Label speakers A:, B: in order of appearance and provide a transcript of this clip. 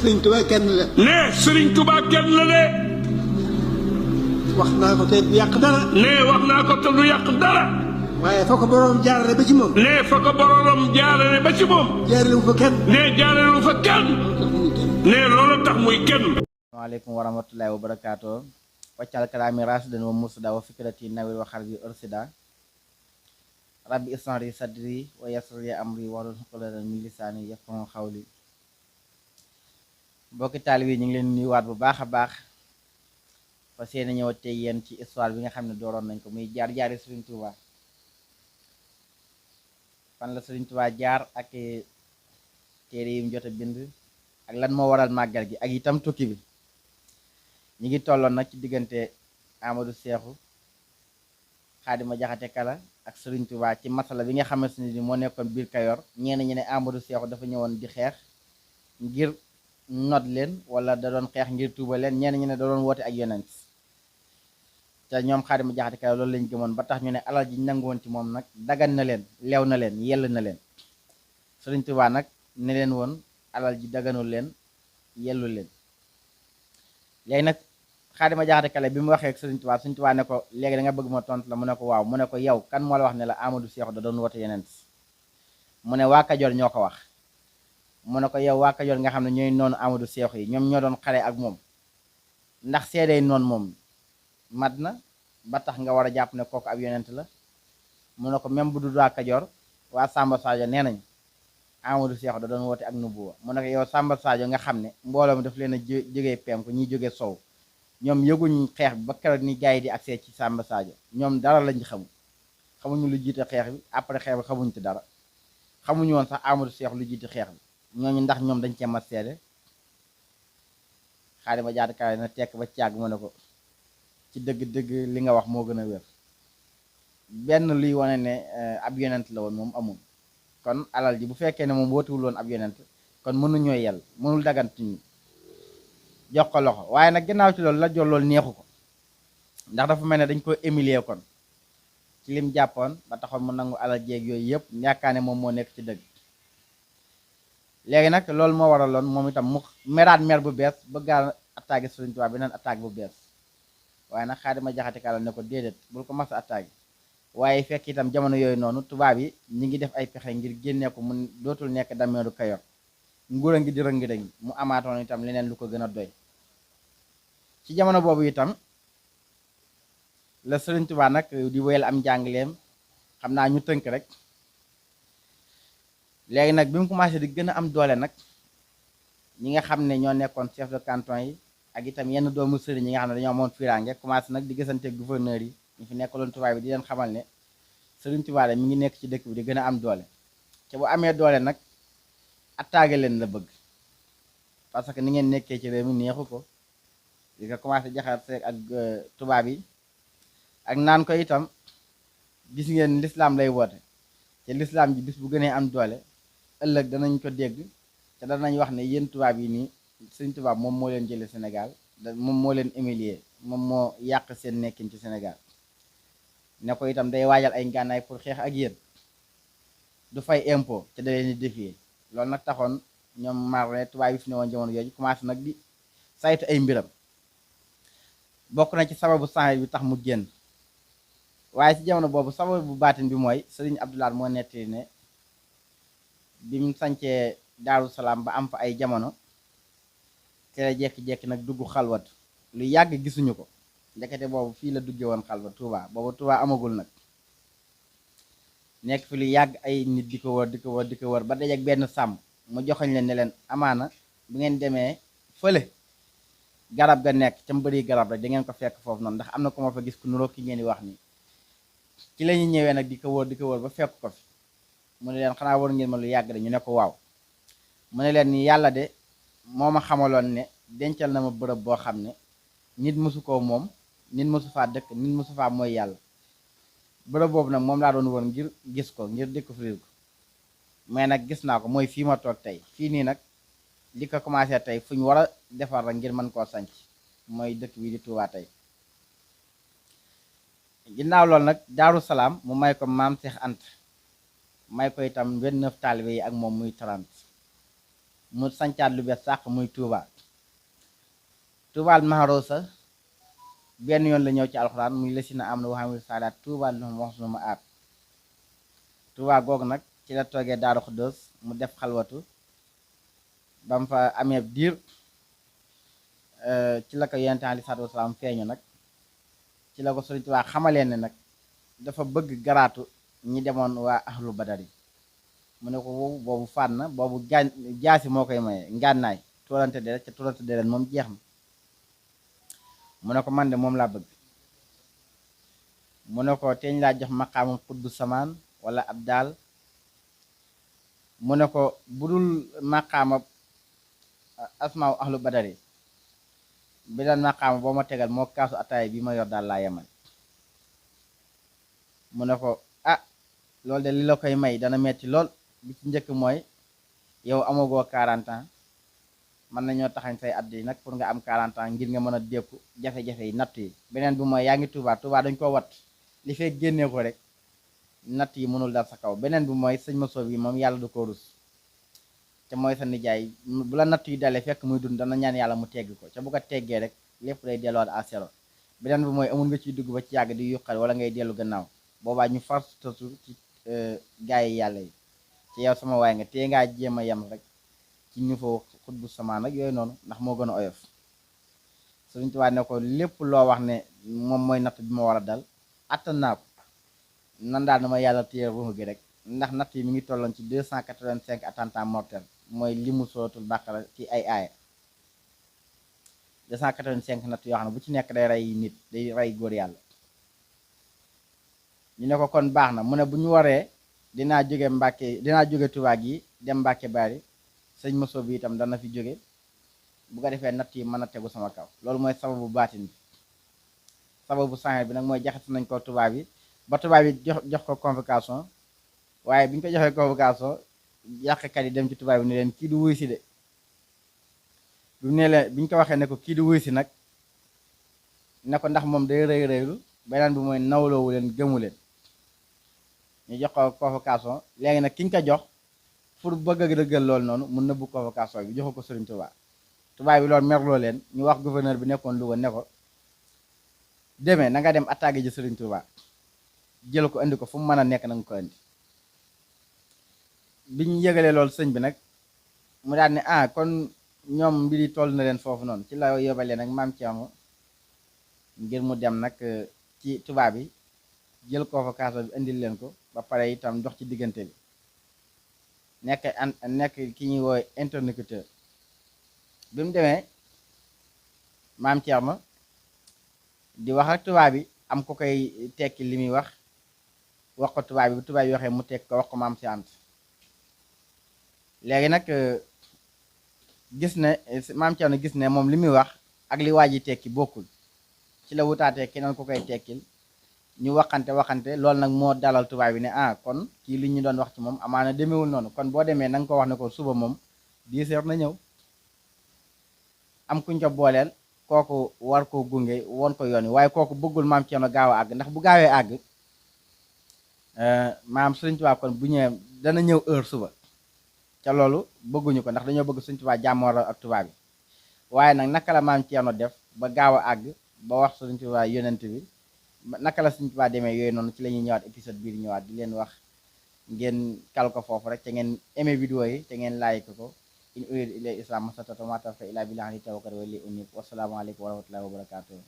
A: sëriñ Tuubaa kenn la.
B: ne sëriñ Tuubaa kenn la de.
A: wax naa ko te du yàq dara.
B: ne wax naa ko te du yàq dara.
A: waaye fa ko boroom jaarale ba ci moom.
B: ne fa ko boroom jaarale ba ci moom.
A: jaarale wu fa kenn.
B: ne jaarale wu fa kenn. ne loolu tax muy kenn.
C: asalaamaaleykum wa rahmatullahi wa barakaatu. waccal kalaami rasidan wa mursida wa fikrati nawir wa xalbi ursida rabbi isnari sadri wa yassir li amri wahlul uqdatan min lisaani yafqahu qawli. mbokki taalibe yi ñu ngi leen nuyuwaat bu baax a baax fa seeni ñëw tey yéen ci histoire bi nga xam ne dooroon nañ ko muy jaar-jaari Serigne Touba. fan la Serigne Touba jaar ak téere yi mu jot a bind ak lan moo waral màggal gi ak itam tukki bi. ñi ngi tolloon nag ci diggante Amadou Seexu Xaadima Jaxate Kala ak Serigne Touba ci masala bi nga xamante ne ni moo nekkoon biir Kayor ñenn ñi ne Amadou Seexu dafa ñëwoon di xeex ngir not leen wala da doon xeex ngir tuuba leen ñenn ñi ne da doon woote ak yonent te ñoom Xaadima Jaxate Kala loolu lañ gëmoon ba tax ñu ne alal ji nangu woon ci moom nag dagan na leen leew na leen yell na leen. Serigne Touba nag ne leen woon alal ji daganul leen yellu leen. léegi nag Xaadima Jaxate Kala bi mu waxee ak Serigne Touba ne ko léegi da nga bëgg ma tontu la mu ne ko waaw mu ne ko yow kan moo la wax ne la Amadou Seexu da doon woote yeneen mu ne waa Kajoor ñoo ko wax mu ne ko yow waa Kajoor nga xam ne ñooy noonu Amadou Seexu yi ñoom ñoo doon xare ak moom ndax seedey noonu moom mat na ba tax nga war a jàpp ne kooku ab yonent la mu ne ko même bu dul waa Kajoor waa Samba Sadio nee nañ Amadou Seexu da doon woote ak nubuwa mu ne ko yow Samba Sadio nga xam ne mbooloo mi daf leen a jógee penku ñi jógee sow ñoom yëguñ xeex bi ba keroog ni gars yi di accès ci Samba Sadio ñoom dara lañ xamuñu lu jiite xeex bi après xeex bi xamuñ ci dara xamuñu woon sax Amadou Seexu lu jiite xeex bi ñooñu ndax ñoom dañ cee mat seede. Xaadima Jaxate Kala na tekk ba càgg mu ne ko ci dëgg-dëgg li nga wax moo gën a wér benn luy wane ne ab yonent la woon moom amul kon alal ji bu fekkee ne moom wootuwul woon ab yonent kon mënuñoo yell mënul dagantuñu jox ko loxo waaye nag gannaaw ci loolu la jol loolu neexu ko ndax dafa mel ne dañ ko humilier kon ci lim jàppoon ba taxoon mu nangu alal jeeg yooyu yëpp yaakaar ne moom moo nekk ci dëgg. léegi nag loolu moo waraloon moom itam mu meraat mer bu bees bëggaa attaqué Serigne Touba beneen attaque bu bees waaye nag Xaadima Jaxate Kala ne ko déedéet bul ko mas a attaqué waaye fekk itam jamono yooyu noonu tubaab yi ñi ngi def ay pexe ngir génnee ko mu dootul nekk dameeru Kayor nguur a ngi di rëngi-rëngi mu amaatoon itam leneen lu ko gën a doy. ci jamono boobu itam la Serigne Touba nag di wéyal am njàngaleem xam naa ñu tënk rek léegi nag bi mu commencé di gën a am doole nag ñi nga xam ne ñoo nekkoon chef de canton yi ak itam yenn doomu sëriñ ñi nga xam ne dañoo amoon firange commencé nag di gisante gouverneur yi ñu fi nekkaloon tubaab bi di leen xamal ne Serigne Touba mi ngi nekk ci dëkk bi di gën a am doole te bu amee doole nag attaqué leen la bëgg parce que ni ngeen nekkee ci réew mi neexu ko di ko commencé jaxase ak tubaab yi ak naan ko itam gis ngeen l'islam lay woote te l'islam ji bis bu gënee am doole ëllëg danañ ko dégg te danañ wax ne yéen tubaab yi nii Serigne Touba moom moo leen jële Sénégal moom moo leen humilier moom moo yàq seen nekkin ci Sénégal ne ko itam day waajal ay ngànnaay pour xeex ak yéen du fay impôt te da leen di défier loolu nag taxoon ñoom marne tubaab yi fi ne woon jamono yooyu commencé nag di saytu ay mbiram bokk na ci sababu sange bi tax mu génn waaye ci jamono boobu sababu bu baatin bi mooy Serigne Abdou Lahad moo nettali ne bi mu sancee Daaru Salaam ba am fa ay jamono te la jekki-jekki nag dugg xalwat lu yàgg gisuñu ko ndekete boobu fii la dugge woon xalwat Touba boobu Touba amagul nag nekk fi lu yàgg ay nit di ko wër ba dajeek benn sàmm mu joxoñ leen ne leen amaana bu ngeen demee fële garab ga nekk ca mbëri garab rek da ngeen ko fekk foofu noonu ndax am na ko ma fa gis ku nuroo ki ngeen di wax nii ci la ñu ñëwee nag di ko wër ba fekk ko fi mu ne leen xanaa war ngeen ma lu yàgg de ñu ne ko waaw mu ne leen ni yàlla de moo ma xamaloon ne dencal na ma bërëb boo xam ne nit mësu koo moom nit mësu faa dëkk nit mësu faa mooy yàlla bërëb boobu nag moom laa doon wër ngir gis ko ngir découvrir ko mais nag gis naa ko mooy fii ma toog tey fii nii nag li ko commencé tey fu ñu war a defar rek ngir mën koo sanc mooy dëkk bi di Touba tey. ginnaaw loolu nag Daaru Salaam mu may ko maam Seex Anta may ko itam 29 taalibe yi ak moom muy 30 mu sancaat lu bees sàq muy Touba. Toubaal Maharosa benn yoon la ñëw ci alxuraan muy lësina am na waxamil saadaat Touba lu wax sunu ma aat Touba googu nag ci la toogee Daaru Xuddoos mu def xalwatu ba mu fa amee diir ci la ko yonent alayhi salaatu wasalaam feeñu nag ci la ko Sëriñ Tuubaa xamalee ne nag dafa bëgg garaatu ñi demoon waa ahlu badari mu ne ko boobu fànn na boobu jaasi moo koy maye ngànnaay tuurante deret ca tuurante deret moom jeex na mu ne ko man de moom laa bëgg mu ne ko teeñ laa jox maqaamam xutbu samaan wala ab daal mu ne ko budul maqaama asmaaw ahlu badari bi daan maqaama boo ma tegal moo kaasu ataay bi ma yor daal laa yemal mu ne ko loolu de li la koy may dana metti lool bi ci njëkk mooy yow amagoo 40 ans mën nañoo taxañ say at yi nag pour nga am 40 ans ngir nga mën a dékku jafe-jafe yi natt yi beneen bi mooy yaa ngi Touba dañ ko wat li fekk génnee ko rek natt yi mënul dal sa kaw beneen bi mooy sëñ Massoob yi moom yàlla du ko rus te mooy sa nijaay bu la natt yi dalee fekk muy dund dana ñaan yàlla mu tegg ko ca bu ko teggee rek lépp day delluwaat à zéro beneen bi mooy amul nga ciy dugg ba ci yàgg di yuqal wala ngay dellu gannaaw boobaa ñu fartatu ci gaay yi yàlla yi ci yow sama waay nga tee ngaa jéem a yem rek ci niveau xutbu samaan ak yooyu noonu ndax moo gën a oyof Sëriñ Tuubaa ne ko lépp loo wax ne moom mooy natt bi ma war a dal attan naa ko nan daal dama yàlla téye ruux gi rek ndax natt yi mi ngi tolloon ci 285 attentats mortels mooy limu suratul Baqara ci ay aaya 285 natt yoo xam ne bu ci nekk day rey nit day rey góor yàlla ñu ne ko kon baax na mu ne bu ñu waree dinaa jóge Touba gi dem Mbàkke Bari sëñ Massoob bi itam dana fi jóge bu ko defee natt yi mën a tegu sama kaw loolu mooy sababu baatin bi sababu saxeer bi nag mooy jaxase nañ ko tubaab bi ba tubaab bi jox ko convocation waaye bi ñu ko joxee convocation yàqkat yi dem ci tubaab bi ne leen kii du wuy si de bi ñu ko waxee ne ko kii du wuy si nag ne ko ndax moom day rëy rëylu beneen bi mooy nawloowu leen gëmu leen ñu jox ko convocation léegi nag ki ñu ko jox pour bëgg a dëggal loolu noonu mun nëbbu convocation bi joxu ko Sëriñ tubaab bi loolu merloo leen ñu wax gouverneur bi nekkoon Louga ne ko demee na nga dem attaqué ji Sëriñ Tuubaa jël ko indi ko fu mu mën a nekk na nga ko indi bi ñu yëgalee loolu sëñ bi nag mu daal ne kon ñoom mbiri toll na leen foofu noonu ci la yóbbalee nag maam Thierno ngir mu dem nag ci tubaab bi jël convocation bi indil leen ko ba pare itam dox ci diggante bi nekk ki ñuy woowe interlocuteur bi mu demee maam Thierno di wax ak tubaab bi am ko koy tekki li muy wax ko tubaab bi bu tubaab yi waxee mu tekk ko wax ko maam si ant léegi nag gis ne maam Thierno gis ne moom li muy wax ak li waa ji tekki bokkul ci la wutaatee keneen ko koy tekkil ñu waxante loolu nag moo dalal tubaab bi ne kon kii li ñu doon wax ci moom amaana demewul noonu kon boo demee na nga ko wax ne ko suba moom 10 heures na ñëw am kuñ ko booleel kooku war ko gunge woon ko yoon wi waaye kooku bëggul maam Thierno gaaw a àgg ndax bu gaawee àgg maam Sëriñ Tuubaa kon bu ñëwee dana ñëw heure suba ca loolu bëgguñu ko ndax dañoo bëgg Sëriñ Tuubaa jàmmoor ak tubaab bi waaye nag naka la maam Thierno def ba gaaw a àgg ba wax Sëriñ Tuubaa yonent bi naka la Sëriñ Tuubaa demee yooyu noonu ci la ñuy ñëwaat épisode bii di ñëwaat di leen wax ngeen kal ko foofu rek te ngeen aimé vidéo yi te ngeen like ko in uriidu illal islaah mastata'tu wa maa tawfiiqii illaa billaah alayhi tawakkaltu wa ilayhi uniib. Wassalaamu aleykum wa rahmatullaahi wa barakaatuh.